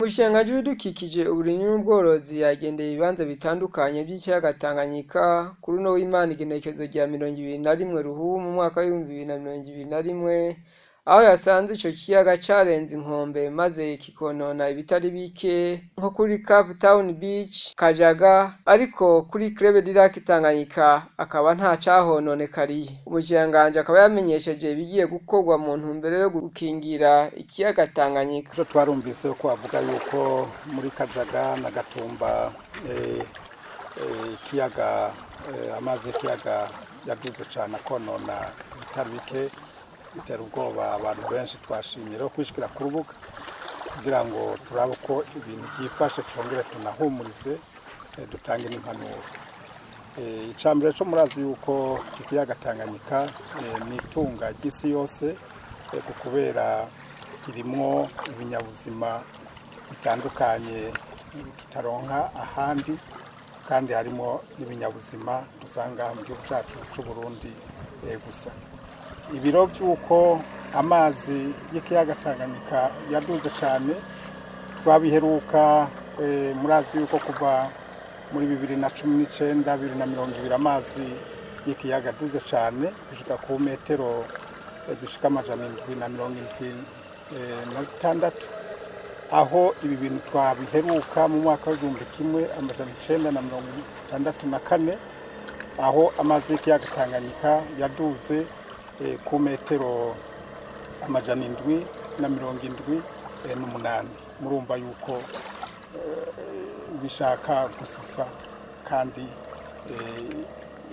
Umushikiranganji w'ibidukikije, uburimyi n'ubworozi yagendeye ibibanza bitandukanye vy'ikiyaga Tanganyika kuri uno w'Imana igenekerezo rya 21 Ruhuhuma umwaka w'2021, aho yasanze ico kiyaga carenze inkombe maze kikonona ibitari bike nko kuri Cape Town Beach, Kajaga, ariko kuri Club du Lac Tanganyika akaba nta cahononekariye. Umushikiranganji akaba yamenyesheje ibigiye gukorwa mu ntumbero yo gukingira ikiyaga Tanganyika. Ejo twarumvise ko bavuga yuko muri Kajaga na Gatumba ikiyaga, amazi y'ikiyaga yaduze cyane akonona ibitari bike, bitera ubwoba abantu benshi. Twashimye rero kwishikira ku rubuga kugira ngo turabe uko ibintu byifashe, twongere tunahumurize, dutange n'impanuro. Icambere cyo murazi yuko ikiyaga Tanganyika ni itunga ry'isi yose, kubera kirimwo ibinyabuzima bitandukanye tutaronka ahandi, kandi harimo n'ibinyabuzima dusanga mu gihugu cyacu cy'u Burundi gusa. Ibiro by'uko amazi y'ikiyaga Tanganyika yaduze cyane twabiheruka, murazi yuko kuva muri 2019, 2020 amazi y'ikiyaga aduze cyane gushika ku metero zishika 776, aho ibi bintu twabiheruka mu mwaka w'1964, aho amazi y'ikiyaga Tanganyika yaduze ku metero 778. Murumva yuko bishaka gususa, kandi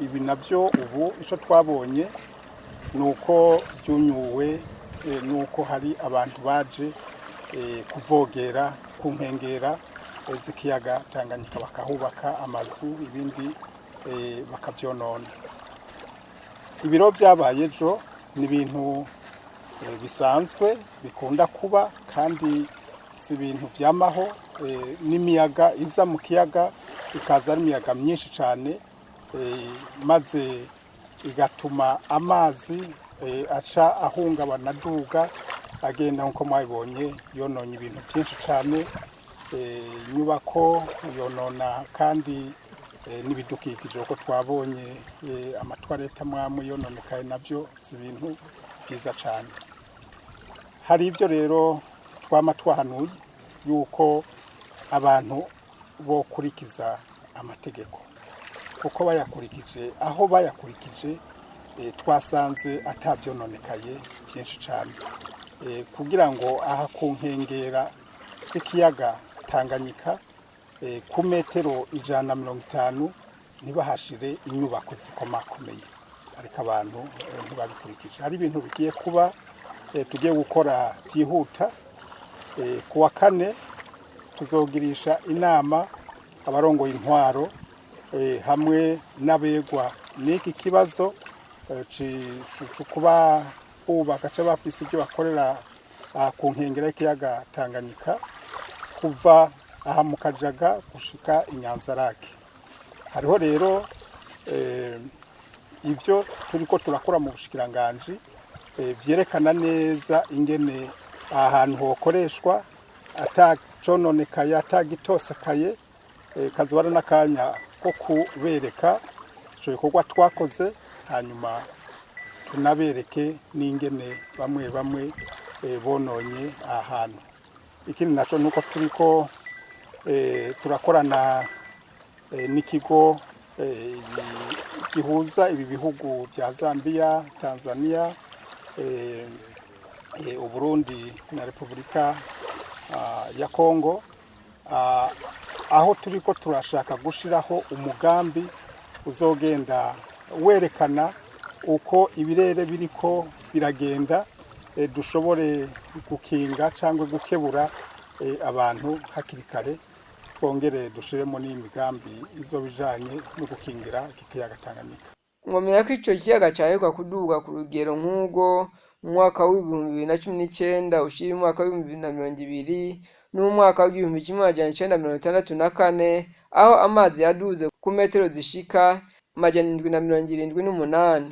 ibi nabyo ubu icyo twabonye ni uko byunyuwe nuko hari abantu baje kuvogera ku nkengera z'ikiyaga Tanganyika, bakahubaka amazu, ibindi bakabyonona. Ibiro byabaye ejo ni ibintu bisanzwe bikunda kuba, kandi si ibintu byamaho. N'imiyaga iza mu kiyaga ikaza ari imiyaga myinshi cyane, maze igatuma amazi aca ahungabana, aduga, agenda nk'uko mwabibonye, yononye ibintu byinshi cyane, inyubako yonona, kandi n'ibidukikije, kuko twabonye amatwarete amwe yononekaye, nabyo si ibintu byiza cyane. Hari ibyo rero twama twahanuye yuko abantu bokurikiza amategeko, kuko bayakurikije, aho bayakurikije twasanze atabyononekaye byinshi cyane. Kugira ngo aha ku nkengera z'ikiyaga Tanganyika ku metero 150 ntibahashire inyubako zikomakomeye, ariko abantu ntibabikurikije. Hari ibintu bigiye kuba, tugiye gukora byihuta. Ku wa kane tuzogirisha inama abarongoye intwaro hamwe n'abegwa n'iki kibazo co kuba bubaka ca bafise ibyo bakorera ku nkengera y'ikiyaga Tanganyika, kuva aha mu Kajaga gushika i Nyanzarake. Hariho rero ibyo turiko turakora mu bushikiranganji vyerekana neza ingene aha hantu hokoreshwa atacononekaye, atagitosekaye. Kazoba n'akanya ko kubereka ico gikorwa twakoze, hanyuma tunabereke n'ingene bamwe bamwe bononye aha hantu. Ikindi naco nuko turiko turakorana n'ikigo gihuza ibi bihugu bya Zambia, Tanzania, Uburundi na Repubulika ya Kongo, aho turiko turashaka gushiraho umugambi uzogenda werekana uko ibirere biriko biragenda, dushobore gukinga cyangwa gukebura abantu hakiri kare, twongere dushiremo n'imigambi izoba ijanye no gukingira iki kiyaga Tanganyika. Mwomenya ko ico kiyaga caheruka kuduga ku rugero nk'urwo mu mwaka w'2019 ushira umwaka w'2020 n'umwaka w'1964, aho amazi yaduze ku metero zishika 778.